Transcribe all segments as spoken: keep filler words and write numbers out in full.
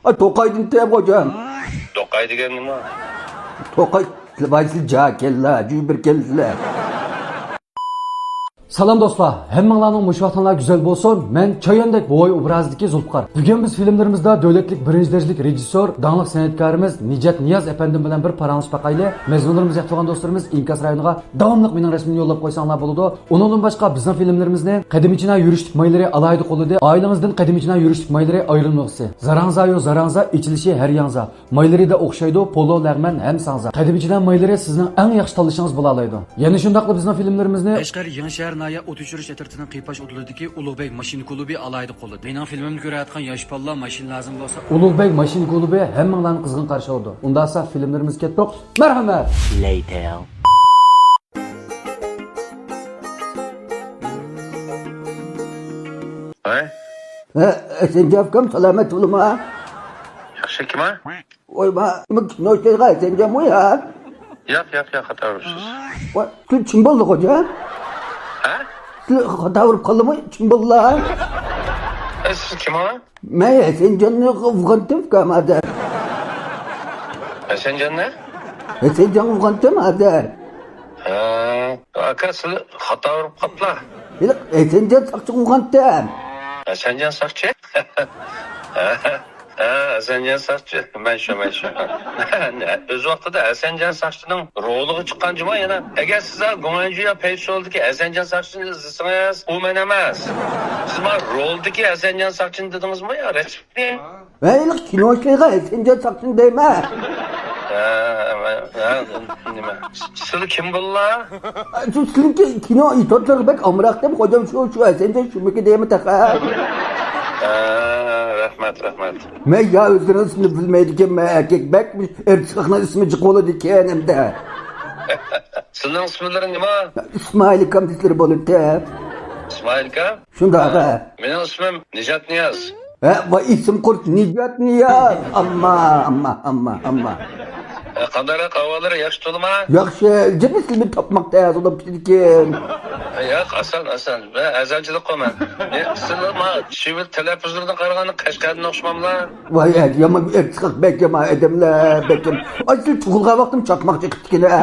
ئاي، توقايدىن تېم غوجام. توقاي دېگەن نېمە؟ توقاي، بايسىل جا كەللا، جۈبىر كەلسىلە. سالام دوستلار، ھەممىڭلارنىڭ مۇشۇ ۋاقتىڭلار گۈزەل بولسۇن. مەن چاياندەك بوۋاي ئوبرازىدىكى زۇلپىقار. بۈگۈن بىز فىلىملىرىمىزدا دۆلەتلىك بىرىنچى دەرىجىلىك رېژىسسور، داڭلىق سەنئەتكارىمىز نىجات نىياز ئەپەندىم بىلەن بىر پاراڭلىشىپ باقايلى. مەزمۇنلىرىمىز ياقتۇرغان دوستلىرىمىز ئىنكاس رايونىغا داۋاملىق مېنىڭ رەسىمىمنى يوللاپ قويساڭلار بولىدۇ. ئۇنىڭدىن باشقا بىزنىڭ فىلىملىرىمىزنى قەدىمىي چىنا يۈرۈشلۈك مايلىرى ئالاھىدە قوللىدى. ئائىلىڭىزدىن قەدىمىي چىنا يۈرۈشلۈك مايلىرى ئايرىلمىغۇسى. زاراڭزايۇ زاراڭزا، ئېچىلىشى ھەر ياڭزا. مايلىرىدا ئوخشايدۇ، پولو، لەغمەن ھەم ساڭزا. قەدىمىي چىنا مايلىرى سىزنىڭ ئەڭ ياخشى تاللىشىڭىز بولالايدۇ. يەنە شۇنداقلا بىزنىڭ فىلىملىرىمىزنى قەشقەر يېڭىشەھەر ناھىيە ئوت ئۆچۈرۈش ئەترىتىنىڭ قىيپاش ئۇدۇلىدىكى ئۇلۇغبەگ ماشىنا كۇلۇبى ئالاھىدە قوللىدى. مېنىڭ فىلىمىمنى كۆرۈۋاتقان ياش بالىلار ماشىنا لازىم بولسا، ئۇلۇغبەگ ماشىنا كۇلۇبى ھەممىڭلارنى قىزغىن قارشى ئالىدۇ. ئۇنداقسا فىلىملىرىمىزگە كەتتۇق. مەرھەمەت! ھە؟ ھە، ئەسەنجان ئۇكام، سالامەت بولۇڭا. ياخشى، كىم ئۇ؟ ۋاي، ما، ما، كىنو ئىشلەيدىغان ئەسەنجانمۇ يا؟ ياق، ياق، ياق، خاتا ئۇرۇپسىز. ۋاي، سىز چىمبوللا خوجا؟ ھە؟ سىز خاتا ئۇرۇپ قالدىمۇ، چىمبوللا؟ ئە، سىز كىم ئۇ؟ مەن ھەسەنجاننى ئۇرغانتىم ئۇكام ھازىر. ھەسەنجاننى؟ ھەسەنجان ئۇرغانتىم ھازىر. ھە، ئاكا، سىز خاتا ئۇرۇپ قاپلا. ياق، ھەسەنجان ساقچى ئۇرغانتىم. ھەسەنجان ساقچى؟ ھە، ھەسەنجان ساقچى. مەن شۇ، مەن شۇ. ئۆز ۋاقتىدا ھەسەنجان ساقچىنىڭ رولىغا چىققان جۇما يەنە. ئەگەر سىز گۇڭئەنجۈ يا پەيسولدىكى ھەسەنجان ساقچىنى ئىزدىسىڭىز، ئۇ مەن ئەمەس. سىز ما رولدىكى ھەسەنجان ساقچىنى دېدىڭىزمۇ يا رەسمىي؟ ھەي، كىنو ئىشلەيدىغان ھەسەنجان ساقچىنى دەيمەن. ھە، ھە، نېمە؟ سىلى كىم بوللا؟ شۇ سىلىنكى كىنو ئېتوتلىرى بەك ئامراق دەپ خوجام شۇ، شۇ ھەسەنجان شۇمىكى دەيمەن تېخى. ھە، رەھمەت، رەھمەت. مەن يا ئۆزلىرىنىڭ ئىسمىنى بىلمەيدىكەنمەن، ئەركەك بەك ئەرتىسقاقنىڭ ئىسمى جىق بولىدىكەن ئەمدى. سىلىنىڭ ئىسىملىرى نېمە؟ ئىسمائىل ئاكام دېسىلىرى بولىدۇ. ئىسمائىل ئاكا؟ شۇنداق، ھە. مېنىڭ ئىسمىم نىجات نىياز. ھە، ۋاي، ئىسىم قۇرۇق، نىجات نىياز. ئامما، ئامما، ئامما، ئامما. ھە، قانداقراق ئەھۋاللىرى، ياخشى تولىما؟ ياخشى، جىمى سىلىنى تاپماق تەس بولۇپ كېتىدىكەن. ھە، ياق، ئاسان، ئاسان. مەن ئەزەلچىلىك قويمەن. سىلى ما شىۋىل تەلەپپۇزلىرىدىن قارىغاندا قەشقەردىن ئوخشىماملا؟ ۋاي، يامان ئەرتىسقاق بەك يامان ئادەملەر، بەك يامان. ئاي، سىز تۇغۇلغان ۋاقتىم چاقماق چېقىپتىكەن، ھە؟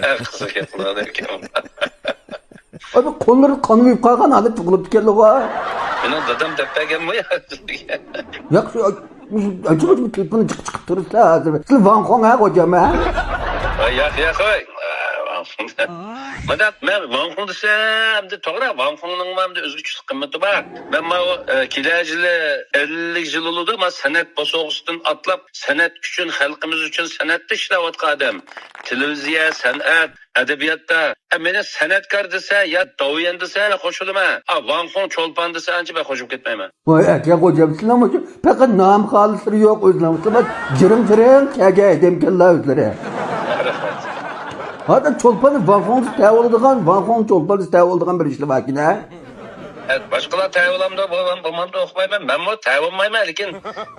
ھە، قىزىق گەپ قىلغان ئىكەن. ئاي، بۇ قوللىرى قان يۇيۇپ قالغان ھالەتتە تۇغۇلۇپتىكەنلىغۇ. مېنىڭ دادام دەپ بەرگەنمۇ يا سىزگە؟ ياق، شۇ، ئاچىغۇچ تېلېفوننى جىق چىقىپ تۇرسىلا ھازىر. سىز ۋاڭ خوڭ ھە، غوجام ھە؟ ۋاي، ياق، ياق، ۋاي. ۋاڭ خوڭ. مانداق، مەن ۋاڭ خوڭ دېسەم، ئەمدى توغرا، ۋاڭ خوڭنىڭمۇ ئەمدى ئۆزگىچىلىك قىممىتى بار. مەن ماۋۇ، ئە، كېلەر يىلى ئەللىك يىل بولىدۇ، ما سەنئەت بوسۇغىسىدىن ئاتلاپ، سەنئەت ئۈچۈن، خەلقىمىز ئۈچۈن سەنئەتتە ئىشلەۋاتقان ئادەم. تېلېۋىزىيە، سەنئەت، ئەدەبىياتتا، ئە، مېنى سەنئەتكار دېسە يا داۋيەن دېسە قوشۇلىمەن. ئا، ۋاڭ خوڭ چولپان دېسە ئانچە بەك قوشۇلۇپ كەتمەيمەن. ۋاي، ئەكە غوجام، سىلەرمۇ شۇ پەقەت نام خالىسلىرى يوق ئۆزلىرىڭ. سىلەر جىرىڭ جىرىڭ كەگەي ئادەمكەنلا ئۆزلىرى. ھازىر چولپاننى ۋاڭ خوڭ دېسە تەۋە بولىدىغان، ۋاڭ خوڭ چولپان دېسە تەۋە بولىدىغان بىر ئىشلار باركىن ھە؟ ئە، باشقىلار تەۋە بولامدۇ، بولمام-، بولمامدۇ ئۇقمايمەن. مەنمۇ تەۋە بولمايمەن، لېكىن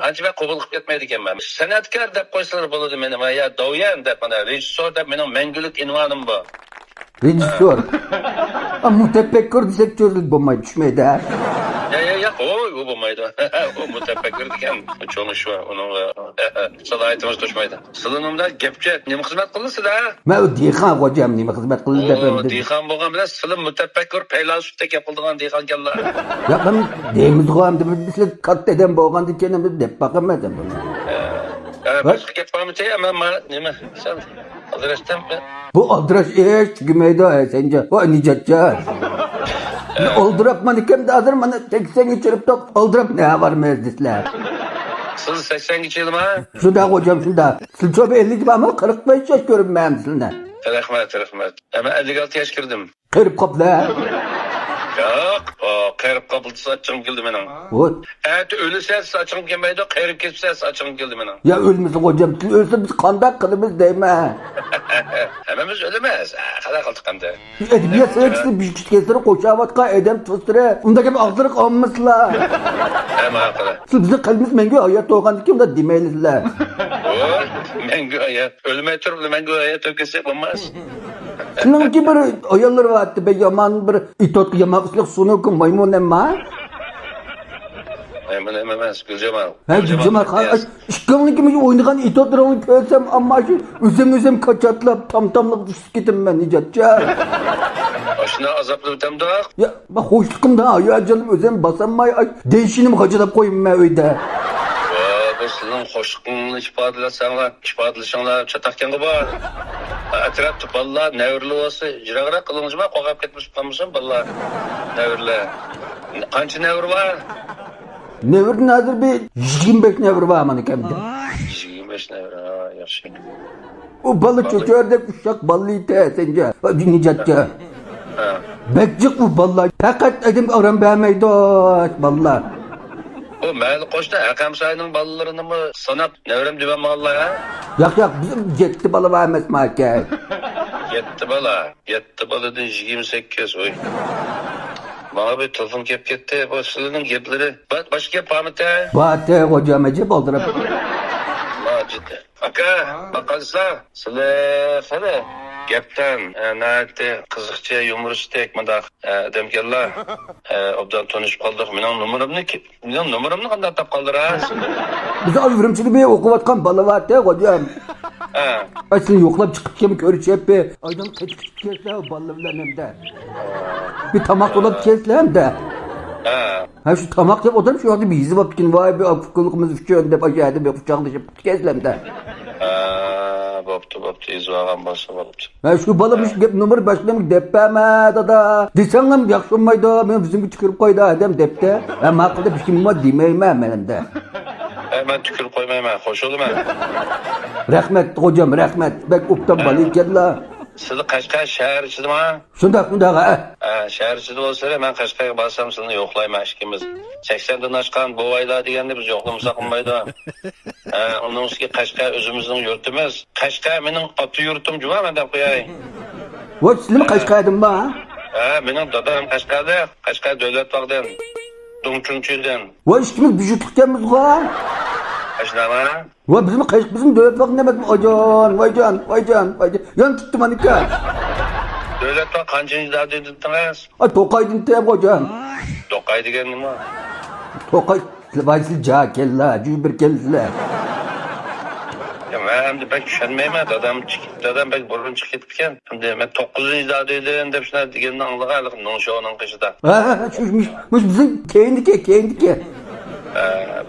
ئانچە بەك قوبۇل قىلىپ كەتمەيدىكەنمەن. سەنئەتكار دەپ قويسىلار بولىدۇ مېنى، يا داۋيەن دەپ، مانا رېژىسسور دەپ مېنىڭ مەڭگۈلۈك ئۇنۋانىم بۇ. رېژىسسور. ئا، مۇتەپەككۇر دېسەك چۆزۈلۈپ بولمايدۇ، چۈشمەيدۇ ھە؟ يا، يا، ياق، ئوي، ئۇ بولمايدۇ. ئۇ مۇتەپەككۇر دېگەن چوڭ ئىش بار، ئۇنىڭغا سالاھىيىتىمىز توشمايدۇ. سىلىنىڭدا گەپچە نېمە خىزمەت قىلدى سىلە؟ مەن ئۇ دېھقان غوجام، نېمە خىزمەت قىلدى دەپ ئۇ ئەمدى. دېھقان بولغان بىلەن سىلى مۇتەپەككۇر پەيلاسوپتەك گەپ قىلىدىغان دېھقانكەنلا. ياق، ئەمدى دەيمىزغۇ، ئەمدى بىز سىلى كاتتا ئادەم بولغاندىن كېيىن ئەمدى دەپ باقىمەن دەپ بۇنى. ئە، باشقا گەپ بارمىكى؟ ئەمما ما نېمە، سەل ئالدىراشتىم. بۇ ئالدىراش ئىش تۈگىمەيدۇ، ھە، سەنجان. ۋاي، نىجاتجان. ئالدىراپ مانا كەمدە ھازىر مانا سەكسەنگە چىرىپتۇق. ئالدىراپ نە بارمىز دېسىلە. سىز سەكسەنگە چىلما؟ شۇنداق غوجام، شۇنداق. سىلچە بىر ئەللىك بارمۇ؟ قىرىق بەش ياش كۆرۈنمەيمەن سىلىنى. رەھمەت، رەھمەت. ئەمما ئەللىك ئالتە ياش كىردىم. قېرىپ قاپلا. ياق، ئۇ قېرىپ قاپلا دېسە ئاچچىقىم كېلىدۇ مېنىڭ. ۋوت. ئەتە ئۆلىسە دېسە ئاچچىقىم كەلمەيدۇ، قېرىپ كەتسە دېسە ئاچچىقىم كېلىدۇ مېنىڭ. يا ئۆلمىسە غوجام، سىز ئۆلسە بىز قانداق قىلىمىز دەيمەن. ھەممىمىز ئۆلىمىز. ھە، قانداق قىلدۇق ئەمدى؟ ئەدەبىيات سەنئەتچىسى بىر كىشى كەلسىرى قوشاۋاتقان ئادەم تۇرسىرى ئۇنداق گەپ ئاغزىرىق ئالمىسىلا. ھە، ماقۇل. سىز بىزنىڭ قەلبىمىز مەڭگۈ ھايات بولغاندىكىن ئۇنداق دېمەيلىسىلە. ۋوي، مەڭگۈ ھايات. ئۆلمەي تۇرۇپ مەڭگۈ ھايات بولۇپ كەتسەك بولماس. سىلىڭكى بىر ئاياللىرى بارتتى، بەك يامان بىر ئېتوتقا يامان قىسلىق سۇنۇكۇ مايمۇن ئەمما. ئەي، مانا ئەمەس، گۈلجامال. ھە، گۈلجامال خان، ئىككىڭنىڭكى مۇشۇ ئوينىغان ئېتوتلىرىڭنى كۆرسەم، ئەمما شۇ ئۆزۈم-ئۆزۈم كاچاتلاپ، تام-تاملىق چۈشۈپ كېتىمەن، نىجاتجان. ئاشۇنداق ئازابلىۋېتەمدۇق؟ يا، مەن خوشلۇقۇمدا ھاياجانلىنىپ ئۆزۈم باسالماي، ئاي، دېيىشىنىمۇ غاجىلاپ قويىمەن ئۆيدە. ۋا، بۇ سىزنىڭ خوشلۇقىڭىزنى ئىپادىلەتسەڭلار، ئىپادىلىشىڭلار چاتاقكەنغا بار. ئەتراپتا بالىلار، نەۋرىلەر بولسا، يىراقراق قىلىڭىزما، قورقۇپ كەتمىسە قالمىسۇن بالىلار، نەۋرىلەر. قانچە نەۋرە بار؟ نەۋرىدىن ھازىر بىر يىگىرمە بەش نەۋرە بار مانا كەمدە. يىگىرمە بەش نەۋرە، ھا، ياخشى. ئۇ بالا چۆچۈرەك ئۇششاق بالىلىتە سەنجە، نىجاتجا. ھە. بەك جىق ئۇ بالىلار. پەقەت ئادەمگە ئارام بەرمەيدۇ بالىلار. بۇ مەھەللە قوشنا ھەقەم ساينىڭ بالىلىرىنىمۇ ساناپ نەۋرەم دېمەممىغانلار، ھە؟ ياق، ياق، بىزنىڭ يەتتە بالا بار ئەمەسمۇ ئاكا؟ يەتتە بالا. يەتتە بالىدىن يىگىرمە سەككىز، ۋوي. ماڭا بىر تېلېفون كېلىپ كەتتى. بۇ سىلەرنىڭ گەپلىرى. با-، باشقا گەپ بارمىتى؟ بارتى، خوجام، ئەجەب ئالدىراپ. ماجىد. ئاكا، باققانسىلەر، سىلەر خېلى گەپدان، ئە، ناھايىتى قىزىقچى، يۇمۇرىستىك، مۇنداق، ئە، ئادەمكەنلا. ئە، ئوبدان تونۇشۇپ قالدۇق. مېنىڭ نومۇرۇمنى كى-، مېنىڭ نومۇرۇمنى قانداق تاپقانلىرى، ھە؟ بىز ئۈرۈمچىدە بىر ئوقۇۋاتقان بالا بارتى، خوجام. ھە. ئاي، سىلەرنى يوقلاپ چىقىپتىكەن، كۆرۈشۈپ، ئايدىڭ قېتىپ كەتسىلەر بالىلار بىلەن ھەمدە. بىر تاماق تولاپ كەتسىلەر ھەمدە. ھە. ھە، شۇ تاماق يەپ ئولتۇرۇپ، شۇ ۋاقىتتا بىر يېزىپ ئاپتىكەن، ۋاي، بىر ئۇكىلىقىمىز ئۈچۈن دەپ، ئاشۇ يەردە بىر قۇچاقلىشىپ كەتسىلەر ھەمدە. ھە، بوپتۇ، بوپتۇ، يېزىۋالغان بولسا بوپتۇ. ھە، شۇ بالا مۇشۇ گەپ نومۇر باشقىلارغا دەپ بەرمە، دادا. دېسەڭلام ياخشى بولمايدۇ، مېنى بىزنىڭگە تۈكۈرۈپ قويدۇ ئادەم دەپتە. ھە، ماقۇل دەپ ھېچنېمە دېمەيمەن مەن ئەمدى. ھە، مەن تۈكۈرۈپ قويمايمەن، خوش بولىمەن. رەھمەت، خوجام، رەھمەت. بەك ئوبدان بالا ئىكەنلا. سىلى قەشقەر شەھەر ئىچىدىما؟ شۇنداق، شۇنداق، ھە. ھە، شەھەر ئىچىدە بولسىلى، مەن قەشقەرگە بارسام سىلىنى يوقلايمەن ئىككىمىز. سەكسەندىن ئاشقان بوۋايلار دېگەننى بىز يوقلىمىساق بولمايدۇ. ھە، ئۇنىڭ ئۈستىگە قەشقەر ئۆزىمىزنىڭ يۇرتىمىز. قەشقەر مېنىڭ ئاتا يۇرتۇم جۇما، مەن دەپ قوياي. ۋاي، سىلىمۇ قەشقەردىنما؟ ھە، مېنىڭ دادام قەشقەرلىك، قەشقەر دۆلەت باغدىن، دۇڭچۇڭچىدىن. ۋاي، ئىككىمىز بىر جۇتلۇقكەنمىزغۇ. ئاشۇنداقمۇ؟ ۋاي، بىزمۇ قەشقەر، بىزمۇ دۆلەت باغدىن ئەمەسمۇ؟ ئايجان، ۋايجان، ۋايجان، ۋايجان. يان تۇتتى مانىكا. دۆلەت باغ قانچىنچى دادىدىن دېدىڭىز؟ ئاي، توقايدىن تېم، خوجام. توقاي دېگەن نېمە؟ توقاي، ۋاي، سىلى جاھىلكەنلا، جۈبۈركەنسىلەر. يا، مەن ئەمدى بەك چۈشەنمەيمەن. دادام چىق-، دادام بەك بۇرۇن چىقىپ كېتىپتىكەن. ئەمدى مەن توققۇزىنچى دادىدىن دەپ شۇنداق دېگەننى ئاڭلىغان، ھېلىقى نوڭشياۋنىڭ قېشىدا. ھە، ھە، ھە، شۇ، مۇش-، مۇشۇ بىزنىڭ كەينىدىكى، كەينىدىكى. ھە،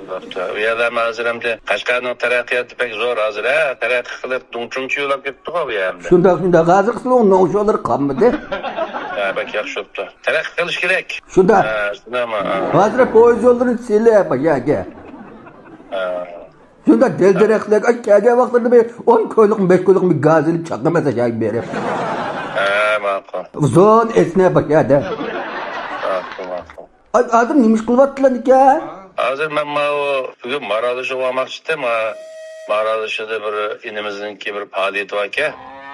بوپتۇ. ئۇ يەرلەرمۇ ھازىر ئەمدى قەشقەرنىڭ تەرەققىياتى بەك زور ھازىر، ھە، تەرەققىي قىلىپ دۇڭچۇڭچى يوللاپ كېتىپتىغۇ بۇ يەر ئەمدى. شۇنداق، شۇنداق. ھازىرقىسى ئۇنىڭ نوڭشياۋلىرى قالمىدى. ھە، بەك ياخشى بوپتۇ. تەرەققىي قىلىش كېرەك. شۇنداق. ھە، شۇنداقمۇ؟ ھە. ھازىر پويىز يوللىرىنى سېلىپ، يەرگە. ھە. شۇنداق دەل-دەرەخلەرگە، ئاي، كەلگەن ۋاقىتلىرىدا بىر ئون كويلۇقمۇ، بەش كويلۇقمۇ بېنزىننى چاقىمەن ئاشايىپ بېرىپ. ھە، ماقۇل. ئۇزۇن ئەسنە باشادا. ماقۇل، ماقۇل. ئاي، ھازىر نېمە ئىش قىلىۋاتىسىلەر ئىكەن؟ ھازىر مەن ماۋۇ بۈگۈن مارالشىغا بارماقچى ئىدىم. ھا، مارالشىدا بىر ئىنىمىزنىڭكى بىر پائالىيىتى باركەن.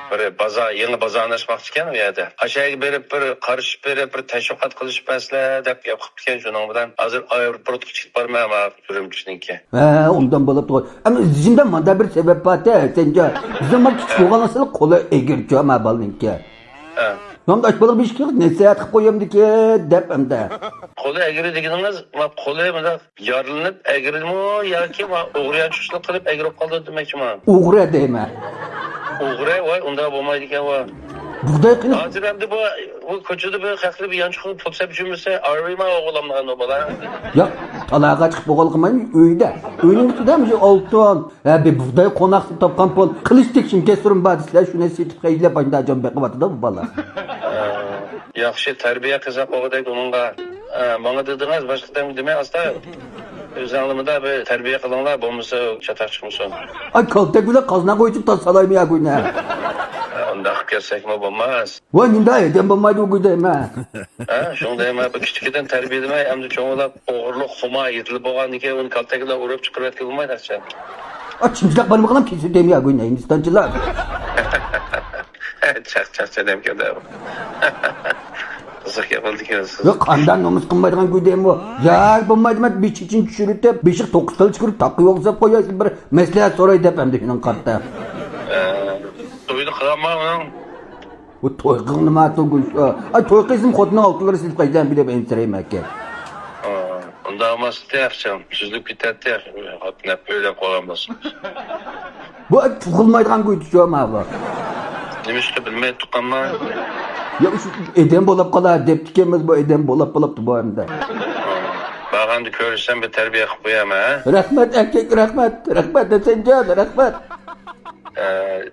بىر بازار، يېڭى بازارنى ئاچماقچىكەن ئۇ يەردە. ئاشۇ يەرگە بېرىپ، بىر قارىشىپ بېرىپ، بىر تەشۋىقات قىلىشىپ بەرسىلە دەپ گەپ قىپتىكەن. شۇنىڭ بىلەن ھازىر ئايروپورتقا چىقىپ بارىمەن، مانا ئۈرۈمچىنىڭكى. ھە، ئۇنداق بولۇپتۇ. ئەمما ئىزىمدا مانا بىر سەۋەب بار-تە، سەنجان. بىزنىڭ مانا كىچىك بولغانلىقى سەل قولى ئېگىر جۇ، ما بالىنىڭكى. ھە. نام داش بالىغا بىر ئىككى قىلىپ نەسىھەت قىلىپ قويامدىكى دەپ ئەمدى. قولى ئەگرى دېگىنىڭىز، ما قولى مۇنداق يارىلىنىپ ئەگرىمۇ ياكى ما ئوغرىيانچۇقچىلىق قىلىپ ئەگرىپ قالدى دېمەكچىما؟ ئوغرى دەيمەن. ئوغرى، ۋاي، ئۇنداق بولمايدىكەن، ۋاي. بۇغداي قىلىپ. ھازىر ئەمدى بۇ، بۇ كوچىدا بىر خەقلەر بىر يانچۇقىغا پۇل سەپ يۈرمىسە، ئارىيما ئوغرىلامدىغان بۇ بالا؟ ياق، تالاغا چىقىپ بولغانلىقى مانا ئۆيدە. ئۆينىڭ ئۈستىدە مۇشۇ ئالتۇن، ھە، بىر بۇغداي قوناقلىق تاپقان پۇل، قىلىچتەك شىمكەت سۈرۈم بار دېسىلە، شۇنى سېتىپ خەجلەپ ئاشۇنداق جان بېقىۋاتىدۇ بۇ بالا. ياخشى تەربىيە قىلساق بولغۇدەك ئۇنىڭغا. ئە، ماڭا دېدىڭىز، باشقا ئادەمگە دېمەي ئاستا. ئۆزۈڭلارمۇ بىر تەربىيە قىلىڭلار، بولمىسا چاتاق چىقمىسۇن. ئاي، كالتەك بىلەن قازنا قويۇپ تاز سالايمۇ يا گۇينە؟ ئە، ئۇنداق قىلىپ كەتسەكمۇ بولماس. ۋاي، نېمىنداق ئادەم بولمايدۇ گۇي دەيمەن. ھە، شۇڭا دەيمەن، بۇ كىچىكىدىن تەربىيەلىمەي، ئەمدى چوڭلاپ ئوغرىلىق خۇما يېتىلىپ بولغاندىن كېيىن ئۇنى كالتەك بىلەن ئۇرۇپ چىقىرىۋەتكىلى بولمايدۇ ئەخچە. ئا، چىمچىلاق بارمىغىنام كېسىپ دەيمەن يا گۇي، ھىندىستانچىلار. چاق، چاق، چاق دەمكەن. قىزىق گەپ بولدىكەن. ياق، قانداق نومۇس قىلمايدىغان گۇي دەيمۇ. يار بولمايدۇ، مەن بىر چېچىنى چۈشۈرۈپ، بېشىغا توققۇز تال چۈشۈرۈپ، تاققا يولغا سېلىپ قوياي، بىر مەسلىھەت سوراي دەپ ئەمدى شۇنىڭ قارىتا. ئە، توينى قىلالماي ئۇنىڭ. بۇ توي قىلغىنىما توي قىلىش؟ ئاي، توي قىلسىمۇ خوتۇننىڭ ئالتۇنلىرى سېلىپ قايتىدىغان بىلىپ ئەنسىرەيمەن ئاكا. ئا، ئۇنداق بولماستى ياخشى، سۈزۈلۈپ كېتەتتى ياخشى. ئاتنەپ ئۆيلەپ قويغان بولسا. بۇ ئەپ تۇغۇلمايدىغان گۇيتۇچۇ ما بۇ. نېمىشقا بىلمەي تۇغقانما؟ يا شۇ ئېدەم بولاپ قالار دەپتىكەنمىز، بۇ ئېدەم بولاپ قالاپتۇ بۇ ئەمدى. بارغاندا كۆرۈشسەم بىر تەربىيە قىلىپ قويامەن ھە. رەھمەت ئەركەك، رەھمەت، رەھمەت ھەسەنجان، رەھمەت. ئە،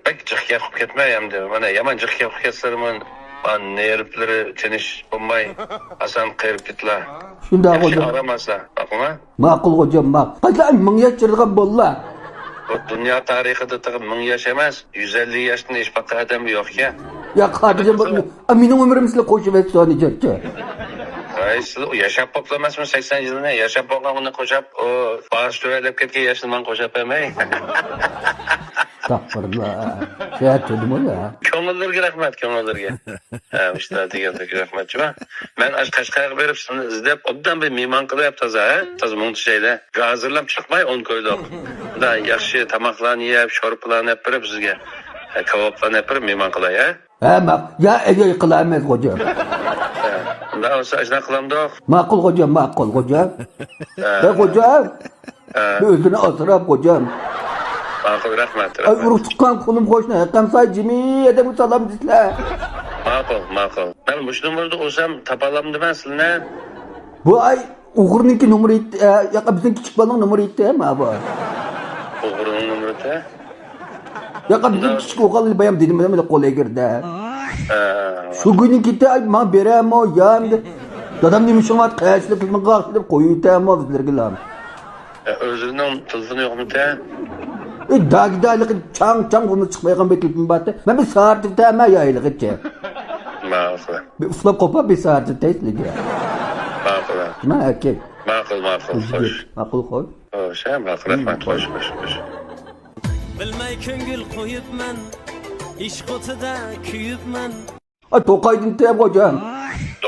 بەك جىق گەپ قىلىپ كەتمەي ئەمدى. مانا يامان جىق گەپ قىلىپ كەتسىلەرمۇ نېرۋلىرى تىنچ بولماي ئاسان قېرىپ كېتىلا. شۇنداق ياخشى بولدى. ئارام ئالسا باقما. ماقۇل خوجام، ماقۇل. قايسى مىڭ ياش چىرىغان بوللا. بۇ دۇنيا تارىخىدا تېخى مىڭ ياش ئەمەس، يۈز ئەللىك ياشتىن ئېشىپ باققان ئادەم يوقكەن. يا خاتىرجەم بول. مېنىڭ ئۆمرۈم سىلەر قوشۇۋەتسە نىجاتچى. ۋاي سىز ياشاپ بوپلا ئەمەسمۇ سەكسەن يىلنى؟ ياشاپ بولغانغىنى قوشاپ، ئۇ باغاش تۆۋەنلەپ كەتكەن ياشنى ماڭا قوشاپ بەرمەي. ئەستەغپۇرۇللا. شۇ يەر تۇردىمۇ يا؟ كۆڭۈللىرىگە رەھمەت، كۆڭۈللىرىگە. ھە، مۇشۇنداق دېگەندەك رەھمەت جۇما. مەن ئاشۇ قەشقەرگە بېرىپ سىزنى ئىزدەپ ئوبدان بىر مېھمان قىلىپ تازا، ھە؟ تازا مۇڭدىشايلى. ھازىرلاپ چىقماي ئون كويلۇق. دا ياخشى تاماقلارنى يەپ، شورپىلارنى ئەپ بېرىپ سىزگە، ھە، كاۋاپلارنى ئەپ بېرىپ مېھمان قىلاي، ھە؟ ھە، ماق-، يا، ئەي، ئەي، قىلامىز خوجام. ھە، ئۇنداق بولسا ئاشۇنداق قىلامدۇق؟ ماقۇل خوجام، ماقۇل خوجام. ھە. ھە خوجام. ھە. بىر ئۆزىنى ئاسراپ خوجام. ماقۇل، رەھمەت، ئاي، رەھمەت. ئۇرۇق تۇغقان قولۇم قوشنا، ھەققەم ساي جىمى ئادەمگە سالام دېسىلە. ماقۇل، ماقۇل. مەن مۇشۇ نومۇردا ئۇرسام تاپالامدىمەن سىلىنى؟ بۇ ئاي، ئوغرىنىڭكى نومۇرى ئىدى، ئە، ياق، بىزنىڭ كىچىك بالىنىڭ نومۇرى ئىدى، ما بۇ. ئوغرىنىڭ نومۇرى ئىدى؟ ياق، بىزنىڭ كىچىك ئوغۇل بايام دېدىم، مانا قول ئەگرىدە. ھە. شۇ گۇينىڭ كېتە، ئاي، ماڭا بېرەمۇ، يا ئەمدى. دادام نېمە ئىشىڭ بار، قەشلەپ، بىزنىڭ قاقشىلىپ قويۇۋېتەمۇ بىزلەرگىلا. ئە، ئۆزىنىڭ تېلېفونى يوقمىكەن؟ ئەي، داگىدا ھېلىقى چاڭ، چاڭ بولمىسا چىقمايدىغان بىر تېلېفون بارتى. مەن بىر سائەت ئۆتەمە يا ھېلىقىچە. ماقۇل. بىر ئۇسلاپ قوپار، بىر سائەت ئۆتەي سىلىگە. ماقۇل. نېمە ئەركەك؟ ماقۇل، ماقۇل، خوش. ماقۇل، خوش. خوش، ھە، ماقۇل، رەھمەت، خوش، خوش، خوش. بىلمەي كۆڭۈل قويۇپمەن، ئىشق ئوتىدا كۆيۈپمەن. ئاي، توقايدىن تەم خوجام.